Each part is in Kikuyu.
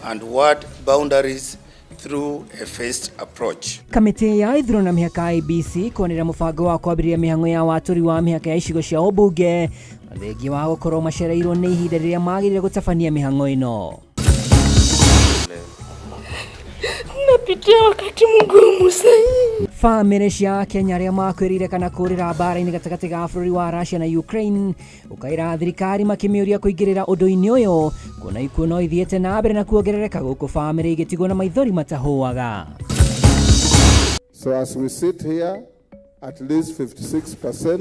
and ward boundaries through a phased approach. Kamĩtĩ ya ithurano na mĩhaka IEBC kwanĩrĩra mũbango wa kwambĩrĩria mĩhang'o ya watũri wa mĩhaka ya icigo cia ũmbunge na thengia wa gũkorwo macereirwo nĩ ihinda rĩrĩa magĩrĩire gũtabania mĩhang'o ĩno. Napitia wakati mgumu sahii. Bamĩrĩ cia Kenya arĩa makuĩrĩire kana kũrĩra mbara-inĩ gatagatĩ ga bũrũri wa Russia na Ukraine gũkaĩra thirikari makĩmĩũria kũingĩrĩra ũndũ-inĩ ũyũ kuona ikuũ no ithiĩte na mbere na kuongerereka gũkũ bamĩrĩ igĩtigwo na maithori matahũaga. So as we sit here, at least 56%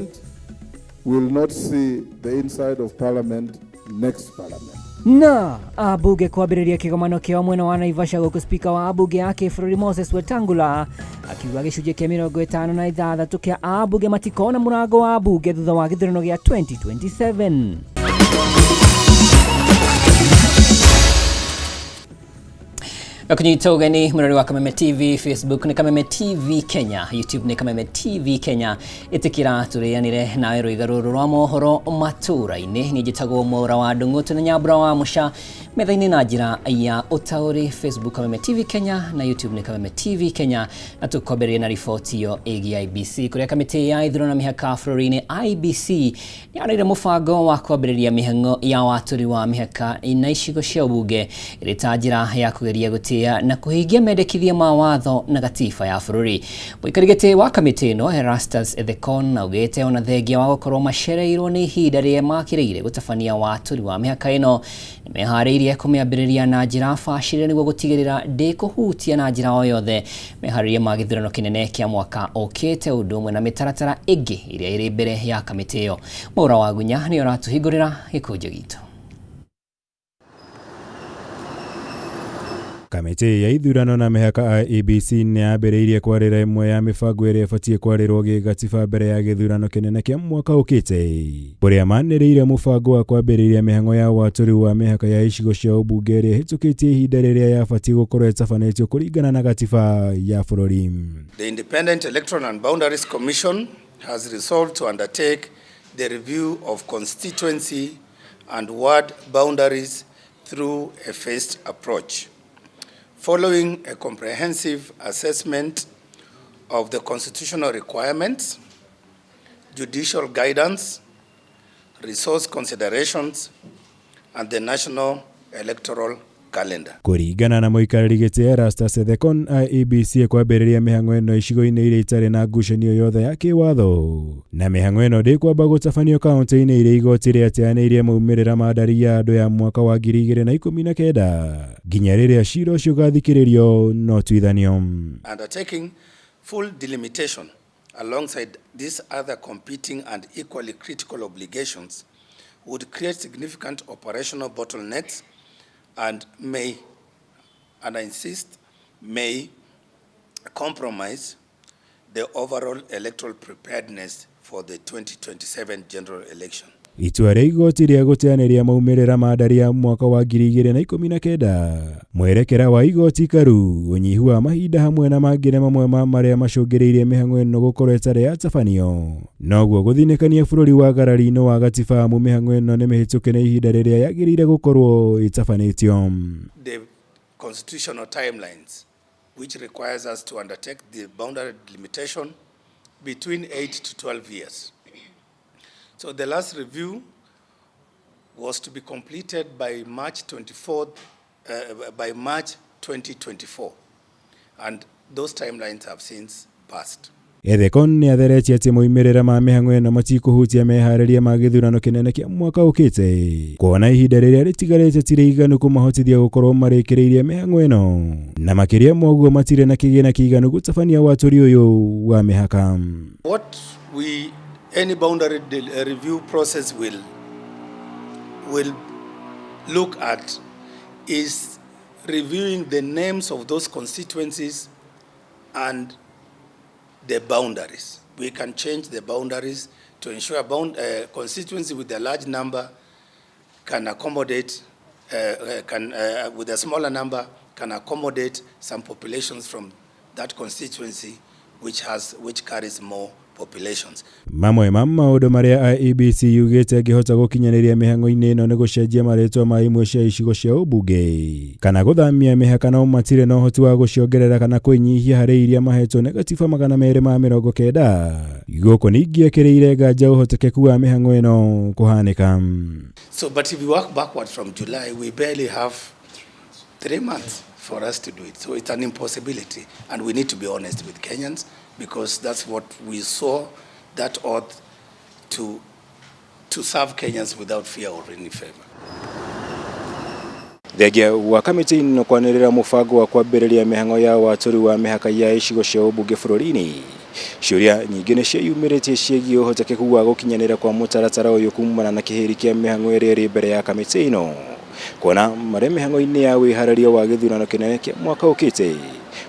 will not see the inside of parliament next parliament. Na ambunge kwambĩrĩria kĩgomano kĩao mwena wa Naivasha gũkũ spika wa ambunge ya kĩbũrũri Moses Wetangula akiuga gĩcunjĩ kĩa 56 kĩa ambunge matikona mũrango wa mbunge thutha wa gĩthurano gĩa 2027. Nakunyita ũgeni mũrori wa Kameme TV, Facebook nĩ Kameme TV Kenya, YouTube nĩ Kameme TV Kenya. Ĩtĩkĩra tũrĩanĩre nawe rwĩga rũrũ rwa mohoro matũũra-inĩ. Niĩ njĩtagwo Mwaũra wa Ndũng'ũ, tũna Nyambura wa Mũca metha-inĩ na njĩra ya ũtaũri. Facebook Kameme TV Kenya na YouTube nĩ Kameme TV Kenya. Na tũkwambĩrĩria na riboti ĩyo ĩgiĩ IEBC kũrĩa kamĩtĩ ya ithurano na mĩhaka bũrũri-inĩ IEBC nĩaranĩire mũbango wa kwambĩrĩria mĩhang'o ya watũri wa mĩhaka na icigo cia ũbunge ĩrĩ ta njĩra ya kũgeria gũtĩĩa na kũhingia mendekithia ma watho na gatiba ya bũrũri. Mũikari gĩtĩ wa kamĩtĩ ĩno Erastus Ethekon augĩte ona thengia wa gũkorwo macereirwo nĩ ihinda rĩrĩa makĩrĩire gũtabania watũri wa mĩhaka ĩno nĩmeharĩirie kũmĩambĩrĩria na njĩra bacĩrĩre nĩguo gũtigĩrĩra ndĩkũhutia na njĩra o yothe meharĩria ma gĩthurano kĩnene kĩa mwaka ũkĩte ũndũ ũmwe na mĩtaratara ĩngĩ ĩrĩa ĩrĩ mbere ya kamĩtĩ ĩyo. Mwaura wa Gunya nĩwe ũratũhingũrĩra gĩkũnjo gitũ. Kamĩtĩ ya ithurano na mĩhaka IEBC nĩ yambĩrĩirie kwarĩra ĩmwe ya mĩbango ĩrĩa ĩbatiĩ kwarĩrwo gĩgatiba mbere ya gĩthurano kĩnene kĩa mwaka ũkĩte, kũrĩa manĩrĩire mũbango wa kwambĩrĩria mĩhang'o ya watũri wa mĩhaka ya icigo cia ũmbunge ĩrĩa ĩhĩtũkĩtie ihinda rĩrĩa yabatiĩ gũkorwo ĩtabanĩtio kũringana na gatiba ya bũrũri. The Independent Electoral and Boundaries Commission has resolved to undertake the review of constituency and ward boundaries through a phased approach, following a comprehensive assessment of the constitutional requirements, judicial guidance, resource considerations, and the national electoral calendar. Kũringana na mũikarĩri gĩtĩ Erastus Ethekon, IEBC ĩkwambĩrĩria mĩhang'o ĩno icigo-inĩ iria itarĩ na ngucanio yothe ya kĩwatho, na mĩhang'o ĩno ndĩkwamba gũtabanio kaunti-inĩ iria igoti rĩateanĩirie maumĩrĩra ma ndari ya andũ ya mwaka wa 2019 nginya rĩrĩa cira ũcio ũgathikĩrĩrio na ũtuithanio. Undertaking full delimitation alongside these other competing and equally critical obligations would create significant operational bottlenecks and may, and I insist, may compromise the overall electoral preparedness for the 2027 general election. Itua rĩa igoti rĩa gũteanĩria maumĩrĩra ma ndari ya mwaka wa 2019, mwerekera wa igoti karu, ũnyihu wa mahinda hamwe na mangĩ nĩ mamwe ma marĩa macũngĩrĩirie mĩhang'o ĩno gũkorwo ĩtarĩ yatabanio. Noguo gũthinĩkania bũrũri wa ngarari-inĩ wa gatiba amu mĩhang'o ĩno nĩ mĩhĩtũke nĩ ihinda rĩrĩa yagĩrĩire gũkorwo ĩtabanĩtio. The constitutional timelines, which requires us to undertake the boundary delimitation between 8 to 12 years. So the last review was to be completed by March 24th, by March 2024, and those timelines have since passed. Ethekon nĩ atheretie atĩ moimĩrĩra ma mĩhang'o ĩno matikũhutia meharĩria ma gĩthurano kĩnene kĩa mwaka ũkĩte, kuona ihinda rĩrĩa rĩtigarĩte ti rĩiganu kũmahotithia gũkorwo marĩkĩrĩirie mĩhang'o ĩno, na makĩria ma ũguo matirĩ na kĩgĩna kĩiganu gũtabania watũri ũyũ wa mĩhaka. What we any boundary review process will look at is reviewing the names of those constituencies and the boundaries. We can change the boundaries to ensure a constituency with a large number can accommodate, can, with a smaller number can accommodate some populations from that constituency which carries more populations. Mamwe ma maũndũ marĩa IEBC yugĩte ĩngĩhota gũkinyanĩria mĩhang'o-inĩ ĩno nĩ gũcenjia marĩtwa ma imwe cia icigo cia ũmbunge kana gũthamia mĩhaka, no matirĩ na ũhoti wa gũciongerera kana kũinyihia harĩ iria mahetwo nĩ gatiba 290. Gũkũ ningĩ ekĩrĩire nganja ũhotekeku wa mĩhang'o ĩno kũhanĩka. So, but if we work backwards from July, we barely have 3 months for us to do it. So it's an impossibility, and we need to be honest with Kenyans, because that's what we saw that ought to serve Kenyans without fear or any favor. Thengia wa kamĩtĩ ĩno kwanĩrĩra mũbango wa kwambĩrĩria mĩhang'o ya watũri wa mĩhaka ya icigo cia ũmbunge bũrũri-inĩ, ciũria nyingĩ nĩ ciĩyumĩrĩtie ciĩgiĩ ũhotekeku wa gũkinyanĩra kwa mũtaratara ũyũ kumana na kĩhĩri kĩa mĩhang'o ĩrĩa ĩrĩ mbere ya kamĩtĩ ĩno, kuona marĩ mĩhang'o-inĩ ya wĩharĩria wa gĩthurano kĩnene kĩa mwaka ũkĩte,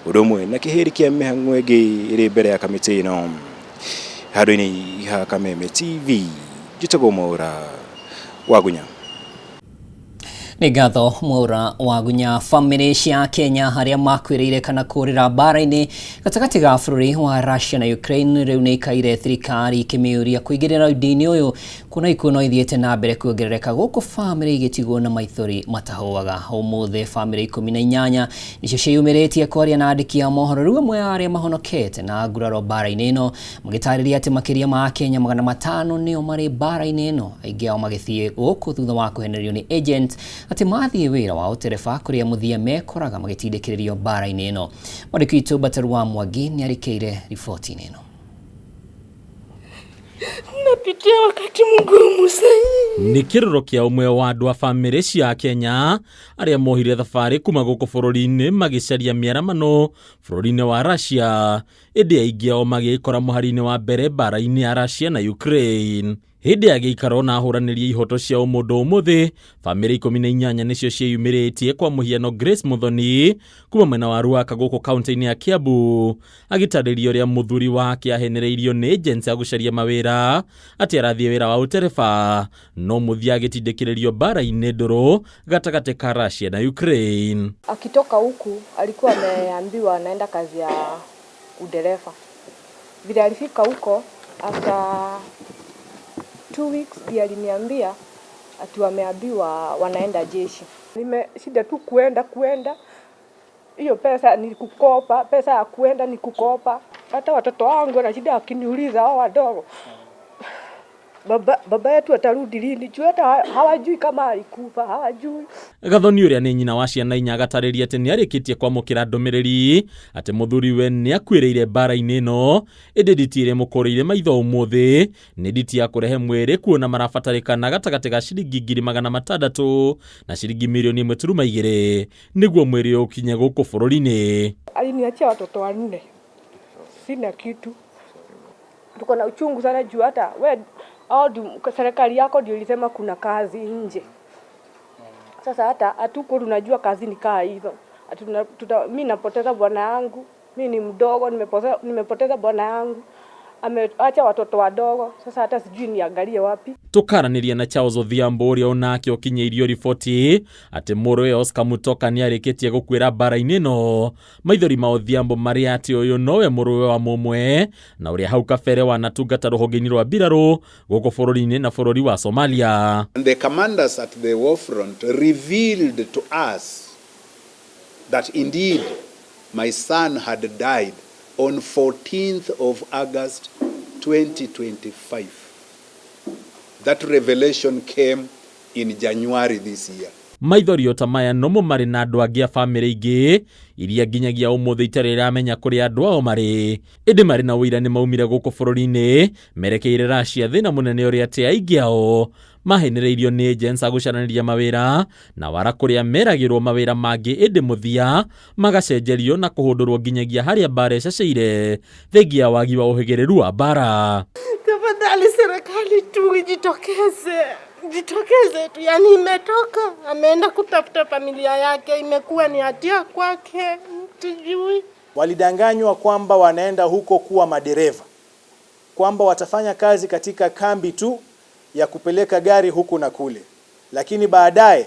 ũndũ ũmwe na kĩhĩri kĩa mĩhang'o ĩngĩ ĩrĩ mbere ya kamĩtĩ ĩno. Handũ-inĩ ha Kameme TV, njĩtagwo Mwaũra Wagunya. Nĩ ngatho Mwaũra Wagunya. Bamĩrĩ cia Kenya arĩa makuĩrĩire kana kũrĩra mbara-inĩ gatagatĩ ga bũrũri wa Russia na Ukraine rĩu nĩ ikaire thirikari ikĩmĩũria kũingĩrĩra ũndũ-inĩ ũyũ, kuona ikuũ no ithiĩte na mbere kuongerereka gũkũ bamĩrĩ igĩtigwo na maithori matahũaga. Ũmũthĩ bamĩrĩ 18 nĩcio ciĩyumĩrĩtie kwaria na andĩki a mohoro, rĩu amwe a arĩa mahonokete na nguraro mbara-inĩ ĩno magĩtarĩria atĩ makĩria ma Akenya 500 nĩo marĩ mbara-inĩ ĩno, aingĩ ao magĩthiĩ gũkũ thutha wa kũhenererio nĩ agent atĩ mathiĩ wĩra wa ũtereba kũrĩa mũthia mekoraga magĩtindĩkĩrĩrio mbara-inĩ ĩno. Mwandĩki witũ Bataru wa Mwangi nĩarĩkĩire riboti-inĩ ĩno. Napitia wakati mgumu sahii. Nĩ kĩrĩro kĩa ũmwe wa andũ a bamĩrĩ cia Kenya arĩa mohire thabarĩ kuma gũkũ bũrũri-inĩ magĩcaria mĩaramano bũrũri-inĩ wa Russia, ĩndĩ aingĩ ao magĩĩkora mũhari-inĩ wa mbere mbara-inĩ ya Russia na Ukraine. Hĩndĩ ya gĩikaro na ahũranĩri ihoto cia ũmũndũ ũmũthĩ, bamĩrĩ 18 nĩcio ciĩyumĩrĩtie, kwa mũhiano Grace Muthoni kuma mwena wa Ruaka gũkũ kaunti-inĩ ya Kiambu agĩtarĩria ũrĩa mũthuri wake ahenereirio nĩ agency ya gũcaria mawĩra atĩ arathiĩ wĩra wa ũtereba, no mũthia agĩtindĩkĩrĩrio mbara-inĩ ndũrũ gatagatĩ ka Russia na Ukraine. Akitoka huku alikuwa ameambiwa anaenda kazi ya udereva. Vile alifika huko after 2 weeks ndiye aliniambia ati wameambiwa wanaenda jeshi. Nimeshinda tu kuenda hiyo pesa ni kukopa, pesa ya kuenda ni kukopa. Hata watoto wangu wanashinda wakiniuliza, hao wadogo, baba yetu atarudi lini? Juu hata hawajui kama alikufa, hawajui. Gathoni ũrĩa nĩ nyina wa ciana inya agatarĩria atĩ nĩarĩkĩtie kwamũkĩra ndũmĩrĩri atĩ mũthuriwe nĩakuĩrĩire mbara-inĩ ĩno, ĩndĩ nditi ĩrĩa ĩmũkũrĩire maitho ũmũthĩ nĩ nditi ya kũrehe mwĩrĩ, kuona marabatarĩkana gatagatĩ ga ciringi 600,000 na ciringi 1.2 mirioni nĩguo mwĩrĩ ũkinye gũkũ bũrũri-inĩ. Aliniachia watoto 4, sina kitu. Tuko na uchungu sana juu hata we au serikali yako ndio ilisema kuna kazi nje. Sasa hata hatuko tunajua kazi ni kaa hizo. Mimi napoteza bwana yangu, mimi ni mdogo, nimepoteza bwana yangu. Ameacha watoto wadogo, sasa hata sijui niangalie wapi. Tukaranĩria na Charles Odhiambo ũrĩa onake ũkinyĩirio riboti atĩ mũrũwe Oscar Mutoka nĩarĩkĩtie gũkuĩra mbara-inĩ ĩno. Maithori ma Odhiambo marĩa atĩ ũyũ nowe mũrũwe wa mũmwe na ũrĩa hau kabere wanatungata rũhonge-inĩ rwa mbirarũ gũkũ bũrũri-inĩ na bũrũri wa Somalia. And the commanders at the war front revealed to us that indeed my son had died on 14th of August 2025. That revelation came in January this year. Maithori o ta maya nomo marĩ na andũ angĩ a bamĩrĩ ingĩ iria nginyagia ũmũthĩ itarĩ iramenya kũrĩa andũ ao marĩ, ĩndĩ marĩ na ũira nĩ maumire gũkũ bũrũri-inĩ merekeire Russia. Thĩna mũnene ũrĩa atĩ aingĩ ao mahenereirio nĩ agents a gũcaranĩria mawĩra na wara kũrĩa meragĩrwo mawĩra mangĩ, ĩndĩ mũthia magacenjerio na kũhũndũrwo nginyagia harĩa mbara ĩcacĩire thengia wagi wa ũhĩgĩrĩru wa mbara. Tafadhali serikali tu ijitokeze, jitokeze tu. Yani imetoka, ameenda kutafuta familia yake, imekuwa ni hatia kwake, tujui. Walidanganywa kwamba wanaenda huko kuwa madereva, kwamba watafanya kazi katika kambi tu ya kupeleka gari huku na kule, lakini baadaye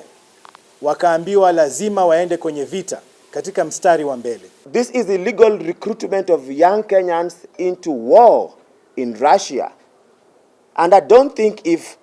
wakaambiwa lazima waende kwenye vita katika mstari wa mbele. This is illegal recruitment of young Kenyans into war. in Russia. And I don't think if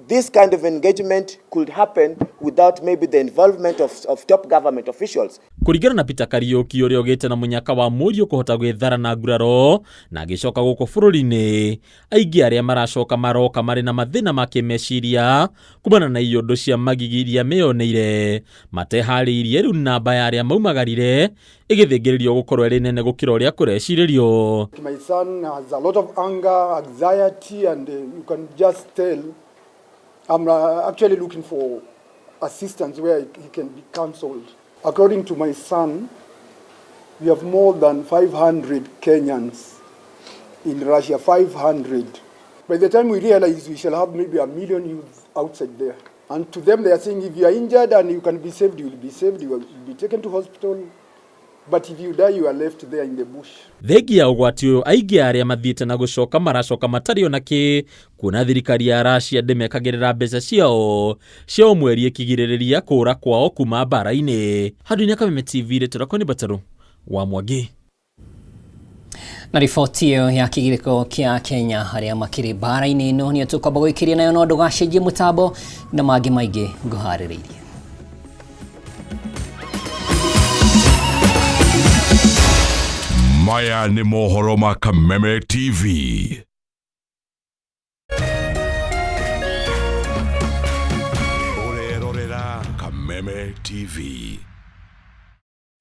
this kind of engagement could happen without maybe the involvement of top government officials. Kũringana na Peter Kariuki ũrĩa ũgĩte na mũnyaka wa mũriũ kũhota gwĩthara na nguraro na agĩcoka gũkũ bũrũri-inĩ, aingĩ arĩa maracoka maroka marĩ na mathĩna ma kĩmeciria kumana na iyũndũ cia magigi iria meyoneire mateharĩirie. Rĩu namba ya arĩa maumagarire ĩgĩthĩngĩrĩrio gũkorwo ĩrĩ nene gũkĩra ũrĩa kũrecirĩrio. My son has a lot of anger, anxiety, and you can just tell I'm actually looking for assistance where he can be counseled. According to my son, we have more than 500 Kenyans in Russia, 500. By the time we realize, we shall have maybe 1 million youths outside there. And to them, they are saying, if you are injured and you can be saved, you will be saved, you will be taken to hospital. But if you die, you are left there in the bush. Thengia ya ũgwati ũyũ, aingĩ arĩa mathiĩte na gũcoka maracoka matarĩ ona kĩ, kuona thirikari ya Russia ndĩmekagĩrĩra mbeca ciao cia o mweri ĩkĩgirĩrĩria kũũra kwao kuma mbara-inĩ. Handũ-inĩ Kameme TV, rĩtwa rĩakwa nĩ Batarũ wa Mwangi. Na riboti ĩyo ya kĩgirĩko kĩa Kenya arĩa makĩrĩ mbara-inĩ ĩno nĩyo tũkwamba gũikĩria nayo, no ndũgacenjie mũtambo na mangĩ maingĩ ngũharĩrĩirie. Maya nĩ mohoro ma Kameme TV. Ũrerorera Kameme TV.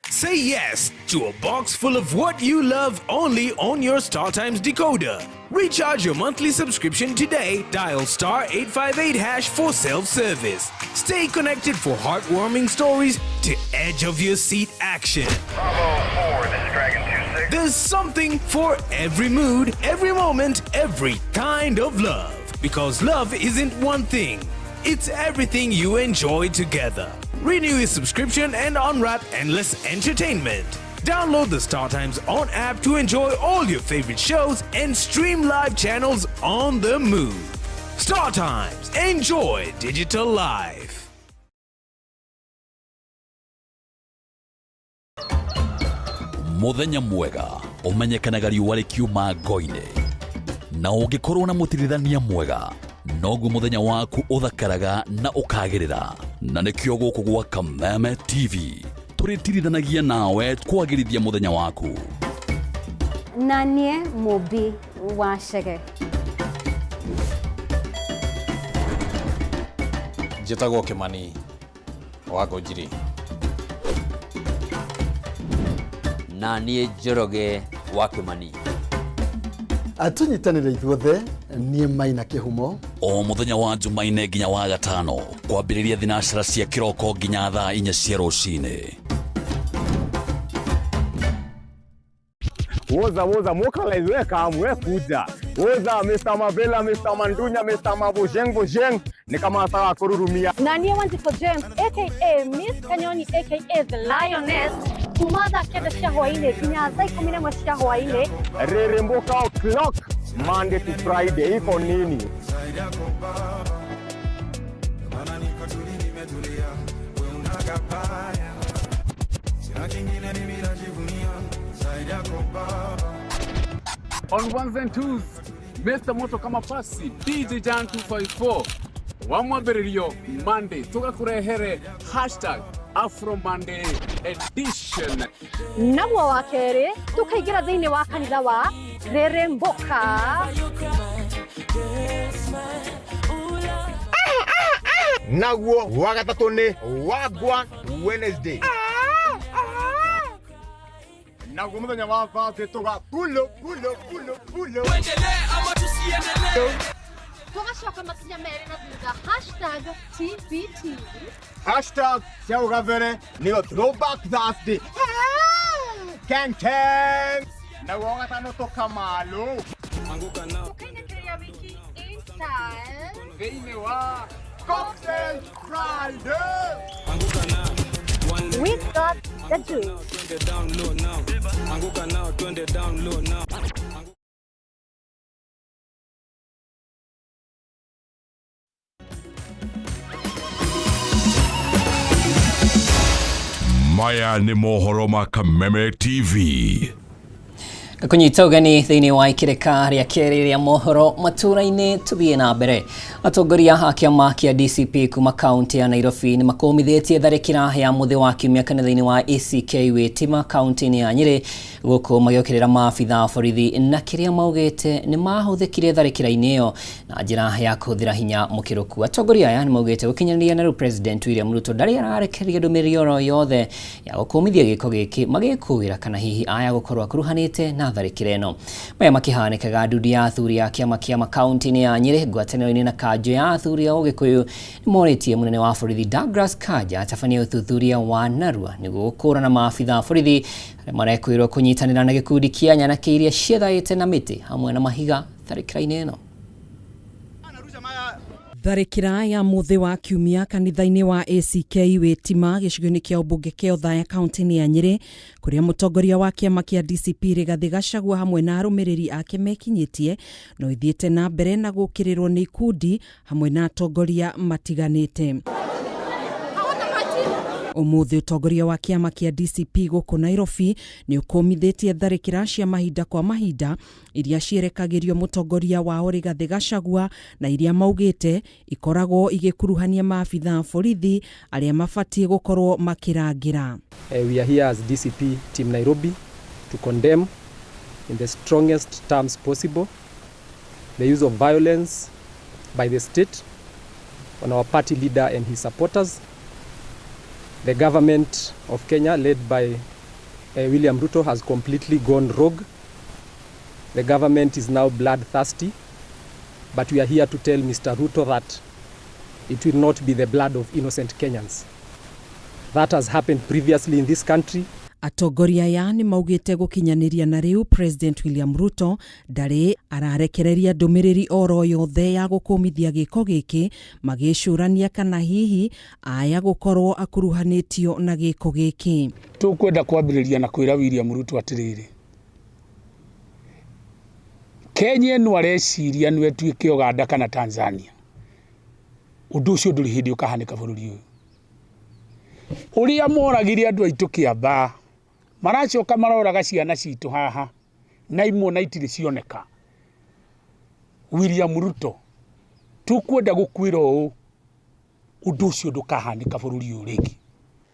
Say yes to a box full of what you love only on your StarTimes decoder. Recharge your monthly subscription today. Dial *858# for self-service. Stay connected for heartwarming stories to edge of your seat action. There's something for every mood, every moment, every kind of love. Because love isn't one thing, it's everything you enjoy together. Renew your subscription and unwrap endless entertainment. Download the StarTimes On app to enjoy all your favorite shows and stream live channels on the move. StarTimes. Enjoy digital life. Muthenya mwega ũmenyekanaga riũa rĩkiuma ngo-inĩ, na ũngĩkorwo na mũtirithania mwega noguo mũthenya waku ũthakaraga na ũkagĩrĩra. Na nĩkĩo gũkũ gwa Kameme TV tũrĩtirithanagia nawe kwagĩrithia mũthenya waku. Na niĩ Mũmbi wa Chege. Njĩtagwo Kĩmani wa Ngũnjiri. Na niĩ Njoroge wa Kĩmani. Tũnyitanĩre ithuothe, niĩ Maina Kĩhumo. O mũthenya wa Jumaine nginya wa gatano, kwambĩrĩria thinacara cia kĩroko nginya thaa 4 cia rũcinĩ. Woza woza mokalize, we kam, we kuja. Woza Mr. Mavela, Mr. Mandunya, Mr. Mabojeng Bojeng ni kama sawa kururumia. Na niĩ Wanjikũ James aka Miss Kanyoni aka The Lioness, kuma thaa 9 cia hwaĩ-inĩ nginya thaa 11 cia hwaĩ-inĩ. Reremboka o'clock, Monday to Friday, iko nini? On ones and twos, Mr. Moto kama pasi, DJ Jan 254 wa mwambĩrĩrio Monday tũgakũrehere #AfroMonday edition. Naguo wa kerĩ tũkaingĩra thĩinĩ wa kanitha wa Reremboka. Naguo wa gatatũ nĩ Wagwan Wednesday. Naguo mũthenya wa Thursday tũga pulo pulo pulo pulo. Tũgacoka makinya merĩ na thutha, #TBT. #cia gabere nĩyo Throwback Thursday. Keng keng. Naguo wa gatano tũkamalo. Tũkainĩkĩria wiki in style. Thĩinĩ wa Cocktail Friday. We got the juice. Anguka nao, twende down low now. Maya nĩ mohoro ma Kameme TV. Kũnyita ũgeni thĩinĩ wa ikĩrĩka rĩa kerĩ rĩa mohoro matũũra-inĩ. Tũthiĩ na mbere. Atongoria a kĩama kĩa DCP kuma kaunti ya Nairobi nĩ makũmithĩtie tharĩkĩra ya mũthĩ wa kiumia kanitha-inĩ wa ACK Wĩtima kaunti-inĩ ya Nyĩrĩ, gũkũ magĩũkĩrĩra maabitha a borithi na kĩrĩa maugĩte nĩ mahũthĩkire tharĩkĩra-inĩ ĩyo na njĩra ya kũhũthĩra hinya mũkĩrũku. Atongoria aya nĩ maugĩte gũkinyanĩria na rĩu President William Ruto ndarĩ ararekereria ndũmĩrĩri oro yothe ya gũkũmithia gĩko gĩkĩ, magĩkũĩra kana hihi aya gũkorwo akuruhanĩte na tharĩkĩra ĩno. Maya makĩhanĩkaga, ndundu ya athuri a kĩama kĩa makaunti-inĩ ya Nyĩrĩ ngwatanĩro-inĩ na kanjũ ya athuri a Ũgĩkũyũ nĩ morĩtie mũnene wa borithi Douglas Kanja atabanie ũthuthuria wa narua nĩguo gũkũrana maabitha a borithi arĩa marekwĩrwo kũnyitanĩra na gĩkundi kĩa nyanake iria ciethaĩte na mĩtĩ hamwe na mahiga tharĩkĩra-inĩ ĩno. Tharĩkĩra ya mũthĩ wa kiumia kanitha-inĩ wa ACK Wĩtima gĩcigo-inĩ kĩa ũmbunge kĩa Othaya kaunti-inĩ ya Nyĩrĩ, kũrĩa mũtongoria wa kĩama kĩa DCP Rigathĩ Gachagua hamwe na arũmĩrĩri ake mekinyĩtie, no ĩthiĩte na mbere na gũkĩrĩrwo nĩ ikundi hamwe na atongoria matiganĩte. Ũmũthĩ ũtongoria wa kĩama kĩa DCP gũkũ Nairobi nĩ ũkũmithĩtie tharĩkĩra cia mahinda kwa mahinda iria cierekagĩrio mũtongoria wao Rigathĩ Gachagua na iria maugĩte ikoragwo igĩkuruhania maabitha a borithi arĩa mabatiĩ gũkorwo makĩrangĩra. We are here as DCP Team Nairobi to condemn in the strongest terms possible the use of violence by the state on our party leader and his supporters. The government of Kenya led by William Ruto has completely gone rogue. The government is now bloodthirsty, but we are here to tell Mr. Ruto that it will not be the blood of innocent Kenyans. That has happened previously in this country. Atongoria aya nĩ maugĩte gũkinyanĩria na rĩu President William Ruto ndarĩ ararekereria ndũmĩrĩri oro yothe ya gũkũmithia gĩko gĩkĩ, magĩcũrania kana hihi aya gũkorwo akuruhanĩtio na gĩko gĩkĩ. Tũkwenda kwambĩrĩria na kwĩra William Ruto atĩrĩrĩ, Kenya ĩno areciria nĩ ĩtuĩke Uganda kana Tanzania. Ũndũ ũcio ndũrĩ hĩndĩ ũkahanĩka bũrũri ũyũ. Ũrĩa moragire andũ aitũ Kĩambaa, maracoka maroraga ciana citũ haha na imwe na itirĩ cioneka. William Ruto, tũkwenda gũkwĩra ũũ, ũndũ ũcio ndũkahanĩka bũrũri ũyũ rĩngĩ.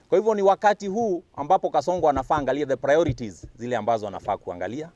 Kwa hivyo ni wakati huu ambapo Kasongo anafaa angalia the priorities zile ambazo anafaa kuangalia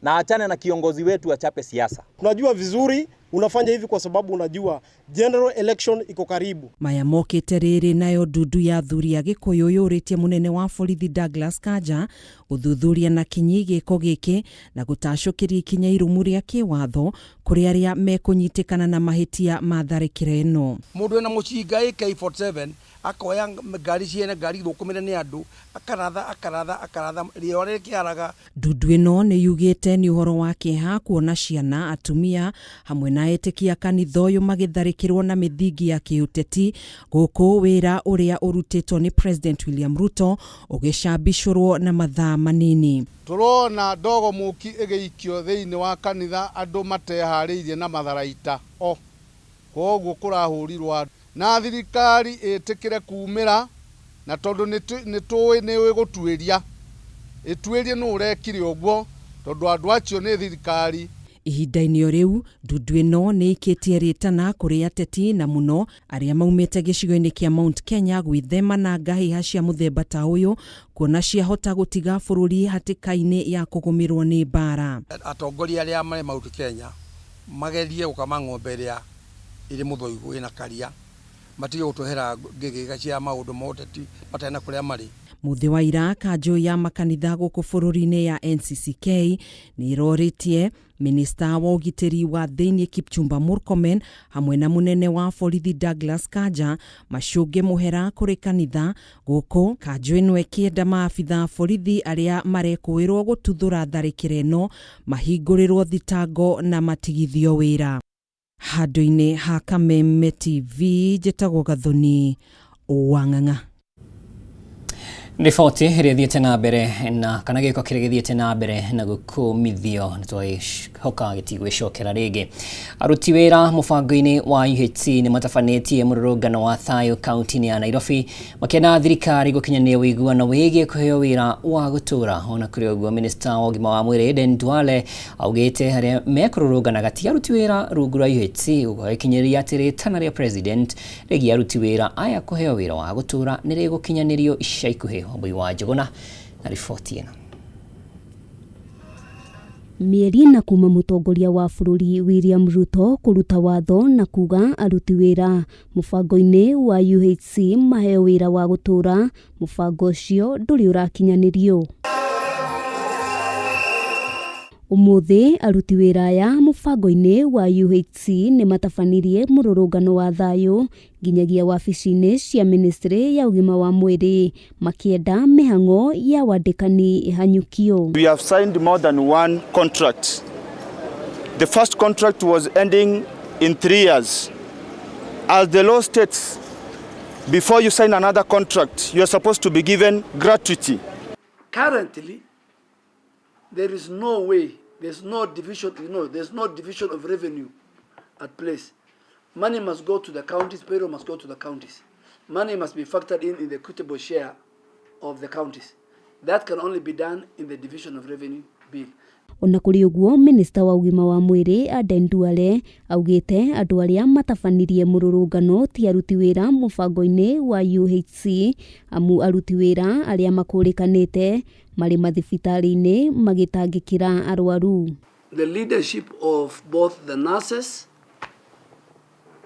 na achane na kiongozi wetu achape siasa. Unajua vizuri unafanya hivi kwa sababu unajua general election iko karibu. Maya mokĩte rĩrĩ nayo ndundu ya athuri a Gĩkũyũ yũrĩtie mũnene wa borithi Douglas Kanja gũthuthuria na kinyi gĩko gĩkĩ na gũtacũkĩria ikinya irumu rĩa kĩwatho kũrĩ arĩa mekũnyitĩkana na mahĩtia ma tharĩkĩra ĩno. Mũndũ wĩna mũcinga AK47 akoya ngari ciene, ngari thũkũmĩre nĩ andũ, akaratha akaratha akaratha rĩo rĩkĩaraga. Ndundu ĩno nĩ yugĩte nĩ ũhoro wa kĩeha kuona ciana, atumia hamwe na etĩkia kanitha ũyũ magĩtharĩkĩrwo na mĩthingi ya kĩũteti, gũkũ wĩra ũrĩa ũrutĩtwo nĩ President William Ruto ũgĩcambicũrwo na mathaa manini. Tũrona ndogo mũki ĩgĩikio thĩinĩ wa kanitha andũ mateharĩirie na matharaita o koguo kũrahũrirwo andũ na thirikari ĩtĩkĩre kumĩra, na tondũ nĩ tũĩ nĩ ĩgũtuĩria ĩtuĩrie nũ ũrekire ũguo, tondũ andũ acio nĩ thirikari. Ihinda-inĩ o rĩu ndundu ĩno nĩ ĩikĩtie rĩtana kũrĩ ateti na mũno arĩa maumĩte gĩcigo-inĩ kĩa Mount Kenya gwĩthema na ngahĩha cia mũthemba ta ũyũ, kuona ciahota gũtiga bũrũri hatĩka-inĩ ya kũgũmĩrwo nĩ mbara. Atongoria arĩa marĩ Mount Kenya magerie gũkama ng'ombe ĩrĩa ĩrĩ mũthũigũ ĩna karia, matige gũtũhera ngĩgĩga cia maũndũ ma ũteti matarĩ na kũrĩa marĩ. Mũthĩ wa ira kanjũ ya makanitha gũkũ bũrũri-inĩ ya NCCK nĩ ĩrorĩtie minista wa ũgitĩri wa thĩinĩ Kipchumba Murkomen hamwe na mũnene wa borithi Douglas Kanja macũnge mũhera kũrĩ kanitha, gũkũ kanjũ ĩno ĩkĩenda maabitha borithi arĩa marekũĩrwo gũtuthũra tharĩkĩra ĩno mahingũrĩrwo thitango na matigithio wĩra. Handũ-inĩ ha Kameme TV, njĩtagwo Gathoni Wang'ang'a. Riboti ĩrĩa ĩthiĩte na mbere na kana gĩko kĩrĩa gĩthiĩte na mbere na gũkũmithio nĩ twagĩhoka gĩtigwĩcokera rĩngĩ. Aruti wĩra mũbango-inĩ wa UHC nĩ matabanĩtie mũrũrũngano wa thayũ kaunti-inĩ ya Nairobi makĩenda thirikari gũkinyanĩria ũiguano wĩgiĩ kũheo wĩra wa gũtũũra. Ona kũrĩ ũguo, minista wa ũgima wa mwĩrĩ Aden Duale augĩte arĩa mekũrũrũnganaga ti aruti wĩra rungu rwa UHC, ũguo agĩkinyĩria atĩ rĩtana rĩa president rĩgiĩ aruti wĩra aya kũheo wĩra wa gũtũũra nĩ rĩgũkinyanĩrio ica ikuhĩ. Wambui wa Njũgũna na riboti ĩno. Mĩeri ĩna kuma mũtongoria wa bũrũri William Ruto kũruta watho na kuga aruti wĩra mũbango-inĩ wa UHC maheo wĩra wa gũtũũra, mũbango ũcio ndũrĩ ũrakinyanĩrio. Ũmũthĩ aruti wĩra aya mũbango-inĩ wa UHC nĩ matabanirie mũrũrũngano wa thayũ nginyagia wabici-inĩ cia ministry ya ũgima wa mwĩrĩ makĩenda mĩhang'o ya wandĩkani ĩhanyũkio. We have signed more than one contract. The first contract was ending in 3 years. As the law states, before you sign another contract, you are supposed to be given gratuity. Currently, there is no way, there's no division, you know, there's no division of revenue at place. Money must go to the counties, payroll must go to the counties. Money must be factored in the equitable share of the counties. That can only be done in the division of revenue bill. Ona kũrĩ ũguo, minista wa ũgima wa mwĩrĩ Aden Duale augĩte andũ arĩa matabanirie mũrũrũngano ti aruti wĩra mũbango-inĩ wa UHC, amu aruti wĩra arĩa makũrĩkanĩte marĩ mathibitarĩ-inĩ magĩtangĩkĩra arwaru. The leadership of both the nurses,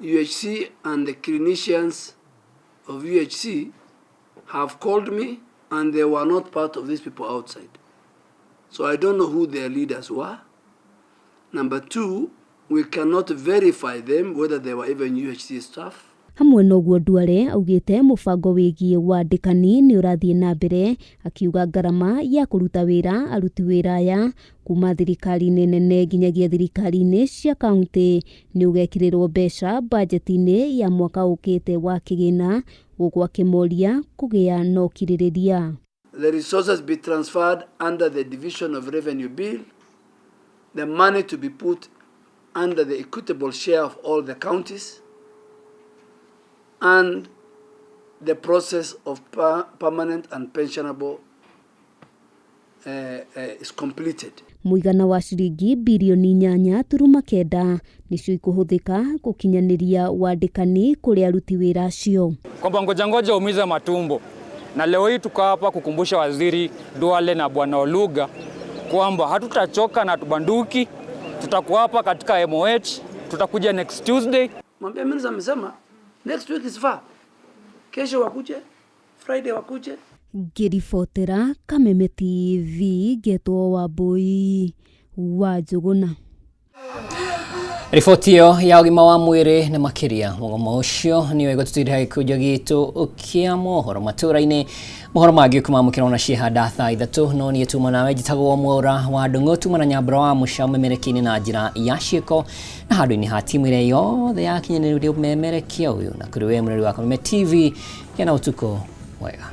UHC and the clinicians of UHC have called me, and they were not part of these people outside. So I don't know who their leaders were. Number two, we cannot verify them whether they were even UHC staff. Hamwe na ũguo, Duale augĩte mũbango wĩgiĩ wandĩkani nĩ ũrathiĩ na mbere, akiuga ngarama ya kũruta wĩra aruti wĩra aya kuma thirikari-inĩ nene nginyagia thirikari-inĩ cia kaunti nĩ ũgekĩrĩrwo mbeca bajeti-inĩ ya mwaka ũkĩte wa kĩgĩna, gũkũ akĩmoria kũgĩa na ũkirĩrĩria. The resources be transferred under the division of revenue bill, the money to be put under the equitable share of all the counties, and the process of permanent and pensionable is completed. Mũigana wa ciringi birioni 8.9 nĩcio ikũhũthĩka gũkinyanĩria wandĩkani kũrĩ aruti wĩra acio. Kwamba ngoja ngoja umiza matumbo, na leo hii tuko hapa kukumbusha Waziri Duale na Bwana Oluga kwamba hatutachoka na tubanduki, tutakuwa hapa katika MOH, tutakuja next Tuesday. Mwambie minister amesema next week is far. Kesho wakuje, Friday wakuje. Ngĩribotera Kameme TV ngetwo Wambui wa Njũgũna. Riboti ĩyo ya ũgima wa mwĩrĩ na makĩria mũgomo ũcio nĩyo ĩgũtũtindĩka gĩkũnjo gitũ kĩa mohoro matũra-inĩ. Mohoro mangĩ ũkũmamũkĩra ona ciehanda thaa 3, no niĩ tuma nawe njĩtagwo Mwaura wa Ndung'u, tuma na Nyambura wa Mũca ũmemerekia-inĩ na njĩra ya ciĩko na handũ-inĩ ha timu ĩrĩa yothe yakinyanĩirie ũmemerekia ũyũ, na kũrĩ we mũrori wa Kameme TV, gĩa na ũtukũ mwega.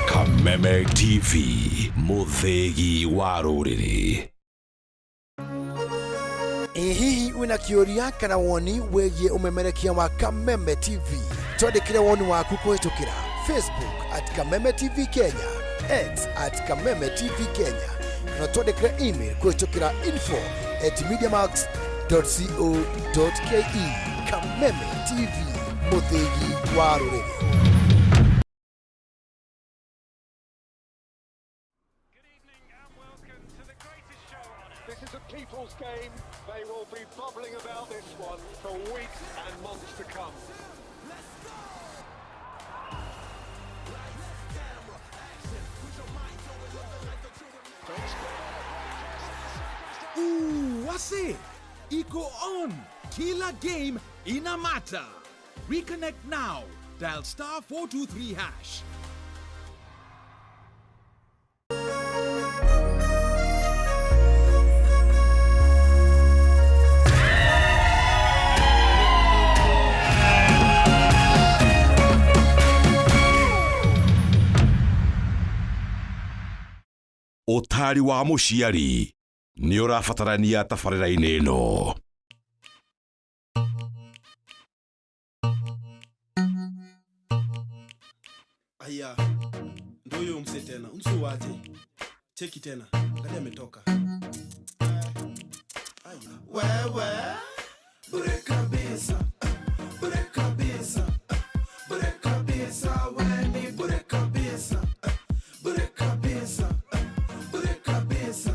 Kameme TV, mũthĩgi wa rũrĩrĩ. Ĩ hihi wĩna kĩũria kana woni wĩgiĩ ũmemerekia wa Kameme TV? Twandĩkĩre woni waku kũhĩtũkĩra Facebook at Kameme TV Kenya, X at Kameme TV Kenya, na twandĩkĩre email kũhĩtũkĩra info@mediamax.co.ke. Kameme TV, mũthĩgi wa rũrĩrĩ. This is a people's game. They will be bubbling about this one for weeks and months to come. Ooh, wase, iko on. Kila game ina matter. Reconnect now. Dial star 423 hash. Ũtaari wa mũciari nĩ ũrabatarania tabarĩra-inĩ ĩno. Aya, ndo huyo mse tena, mse waje cheki tena, angalia ametoka. Aya. Wewe bure kabisa, bure kabisa, bure kabisa, we ni bure kabisa, bure kabisa, bure kabisa,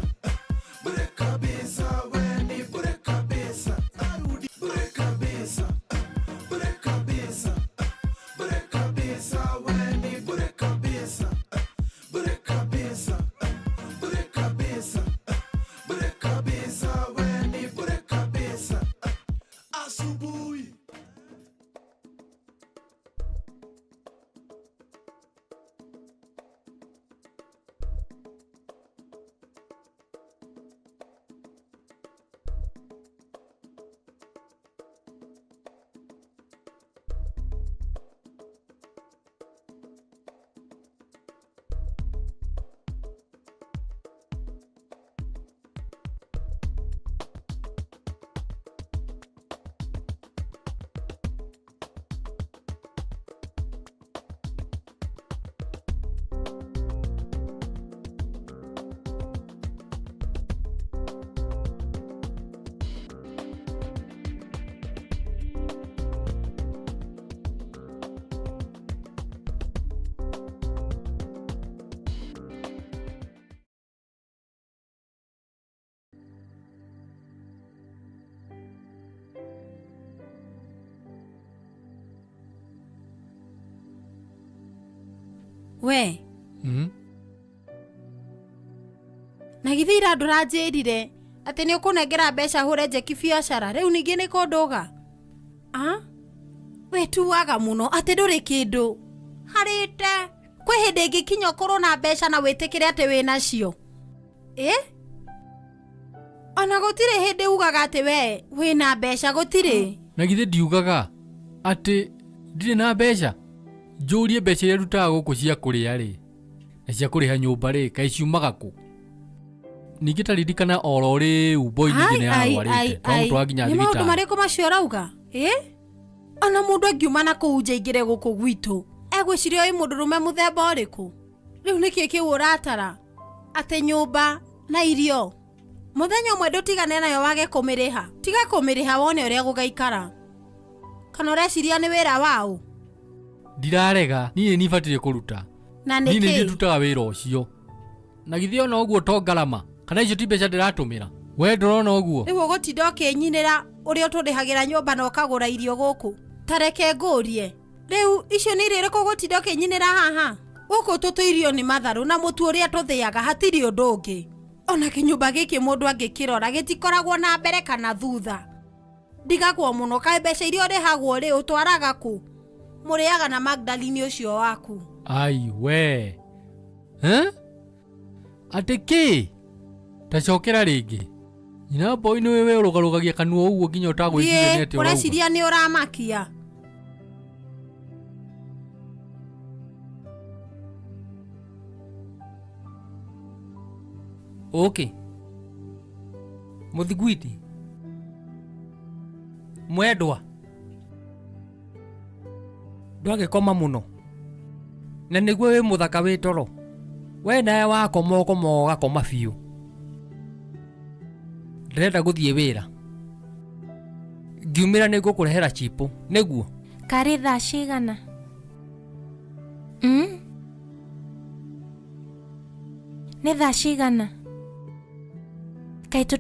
bure kabisa, we ni bure kabisa, arudi bure kabisa, bure kabisa, bure kabisa, we ni bure kabisa, bure kabisa, bure kabisa, bure kabisa, we ni bure kabisa. Asubuhi. We Mm? Na githĩ ira ndũranjĩrire atĩ nĩ ũkũnengera mbeca hũre njeki biacara rĩu ningĩ nĩ kũndũga a wĩtuaga mũno atĩ ndũrĩ kĩndũ harĩte kwĩ hĩndĩ ĩngĩkinya ũkorwo na mbeca na wĩtĩkĩre atĩ wĩ nacio ĩ ona gũtirĩ hĩndĩ ugaga atĩ we wĩna mbeca gũtirĩ. Na githĩ ndiugaga atĩ ndirĩ na mbeca? Njũrie mbeca iria ndutaga gũkũ cia kũrĩa rĩ na cia kũrĩha nyũmba rĩ, kaĩ ciumaga kũ? Ningĩ ta ririkana oro rĩu boy ningĩ nĩ Ai, ai, ararwarĩte ai, twamũtwara nginya nĩ maũndũ thibitarĩ. marĩkũ macio ũrauga ĩ ona mũndũ angiuma na kũu nja aingĩre gũkũ gwitũ egwĩciria ũyũ mũndũrũme mũthemba ũrĩkũ? Rĩu nĩkĩ kĩu ũratara atĩ nyũmba na irio mũthenya ũmwe ndũtigane nayo wage kũmĩrĩha? Tiga kũmĩrĩha wone ũrĩa gũgaikara. Kana ũreciria nĩ wĩra waũ? Ndirarega, niĩ nĩ nibatiĩ kũruta. Na Niĩ nĩ nĩkĩ? ndutaga wĩra ũcio. Na githĩ ona ũguo to ngarama, kana icio ti mbeca ndĩratũmĩra? We ndũrona ũguo? Rĩu ũgũtinda ũkĩnyinĩra ũrĩa ũtũrĩhagĩra nyũmba na ũkagũra irio gũkũ. Ta reke ngũrie, rĩu icio nĩ irio irĩkũ ũgũtinda ũkĩnyinĩra haha? Gũkũ tũtũirio nĩ matharũ na mũtu ũrĩa tũthĩaga, hatirĩ ũndũ ũngĩ. Ona kĩnyũmba gĩkĩ mũndũ angĩkĩrora gĩtikoragwo na mbere kana thutha. Ndigagwo mũno kaĩ mbeca iria ũrĩhagwo rĩ ũtwaraga kũ? Mũrĩaga na Magdalene ũcio waku. Ai we. Eh? Atĩ kĩ? Ta cokera rĩngĩ. Nyina boy nĩ wewe ũrũgarũgagia kanua ũguo nginya ũtagwĩciria nĩ Thiĩ, atĩa ũrauga. ũreciria nĩ ũramakia. Ũkĩ mũthiguiti mwendwa ndwagĩkoma mũno na nĩguo wĩ mũthaka wĩ toro we nawe wakoma ũkoma ũgakoma biũ. Ndĩrenda gũthiĩ wĩra, ngiumĩra nĩ ngũkũrehera chipũ nĩguo. Karĩ thaa cigana? Nĩ thaa cigana? Kaĩ tũte